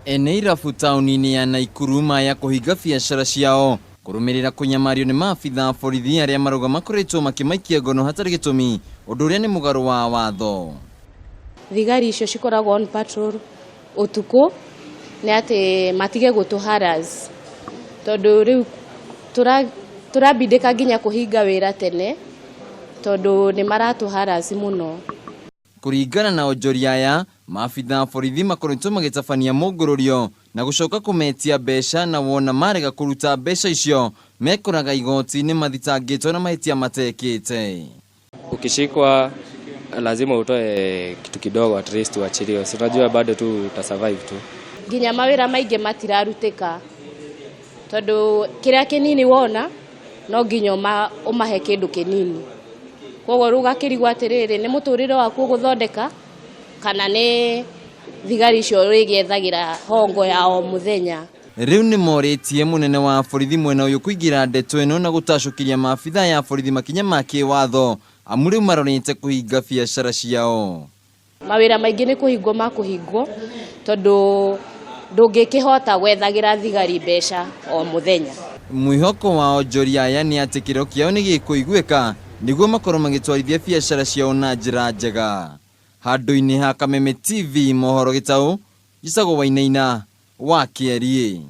Ene irabu taũni-inĩ ya Naikuru maya kũhinga biacara ciao kũrũmĩrĩra kũnyamario nĩ maabitha a borithi arĩa marauga makoretwo makĩmaikia ngono hatarĩ gĩtũmi, ũndũ ũrĩa nĩ mũgarũ wa watho. Thigari icio cikoragwo on patrol ũtukũ nĩ atĩ matige gũtũ harass, tondũ rĩu tũrabindĩka nginya kũhinga wĩra tene tondũ nĩ maratũ harass mũno. Kũringana na onjoria aya, maabitha a borithi makoretwo magĩtabania mũngũrũrio na gũcoka kũmetia mbeca, na wona marega kũruta mbeca icio mekoraga igoti-inĩ mathitangĩtwo na mahĩtia matekĩte. Ukishikwa lazima utoe kitu kidogo at least uachiliwe. Si unajua bado tu utasurvive tu. Nginya mawĩra maingĩ matirarutĩka tondũ kĩrĩa kĩnini wona no nginya ũmahe kĩndũ kĩnini, koguo rĩu ũgakĩrigwo atĩrĩrĩ, nĩ mũtũrĩre waku ũgũthondeka kana nĩ thigari icio ũrĩgĩethagĩra hongo ya o mũthenya. Rĩu nĩ morĩtie mũnene wa borithi mwena ũyũ kũingĩra ndeto ĩno na gũtacũkĩria maabitha ya borithi makinya ma kĩwatho, amu rĩu marorete kũhinga biacara ciao. Mawĩra maingĩ nĩ kũhingwo makũhingwo tondũ ndũngĩkĩhota gwethagĩra thigari mbeca o mũthenya. Mwĩhoko wa onjoria aya nĩ atĩ kĩrĩro kĩao nĩ gĩkũiguĩka nĩguo makorwo magĩtwarithia biacara ciao na njĩra njega. Handũ-inĩ ha Kameme TV mohoro gĩtaũ, njĩtagwo Wainaina wa Kĩeriĩ.